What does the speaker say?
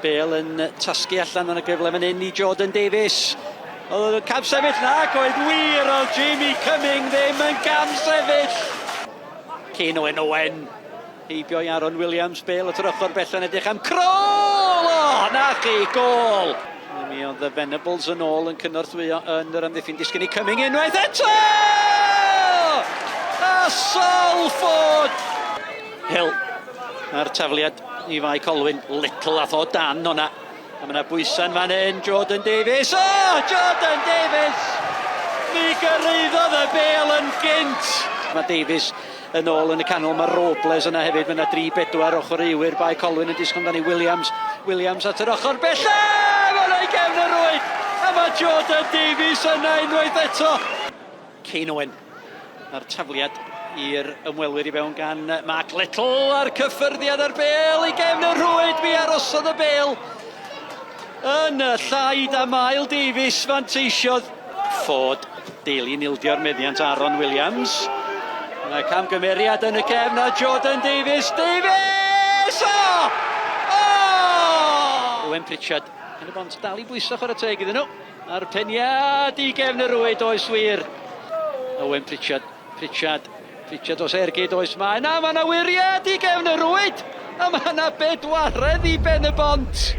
Bale yn tasgu allan yn y gyfle fan hyn i Jordan Davies. Oedd o'n cam sefyll na, oedd wir, oedd Jamie Cumming ddim yn cam sefyll. Kane Owen Owen, heibio i Aaron Williams, Bale at yr ochr bellan edrych am Kroll! O, na chi, gol! Mi oedd y Venables yn ôl yn cynorthwyo yn yr amddiffyn disgyn i Cumming unwaith eto! A Salford! Hill a'r tafliad i Fae Colwyn. Little ath o dan o'na. A mae yna bwysa'n fan hyn, Jordan Davies. O, oh, Jordan Davies! Mi gyrraeddodd y bel yn gynt. Mae Davies yn ôl yn y canol, mae Robles yna hefyd, mae yna 3-4 o chwaraewyr Bae Colwyn yn disgwyl amdani Williams. Williams at yr ochr bella! Mae yna i gefn y rwyd! A mae Jordan Davies yna unwaith eto! Kane Owen a'r tafliad i'r ymwelwyr i fewn gan Mark Little a'r cyffyrddiad ar bêl i gefn y rhwyd mi arosodd y bêl yn y llaid a Mael Davies fanteisiodd. Ford Daly yn ildio'r meddiant Aaron Williams. Mae camgymeriad yn y cefn a Jordan Davies. Davies! O! O! Owen Pritchard yn y bont dal i bwyso chwarae teg iddyn nhw. A'r peniad i gefn y rwyd, oes wir. Owen Pritchard, Pritchard, Pritchard os ergyd, oes mae. Na, mae yna wiriad i gefn y rwyd. A mae yna bedwaredd i Ben y Bont.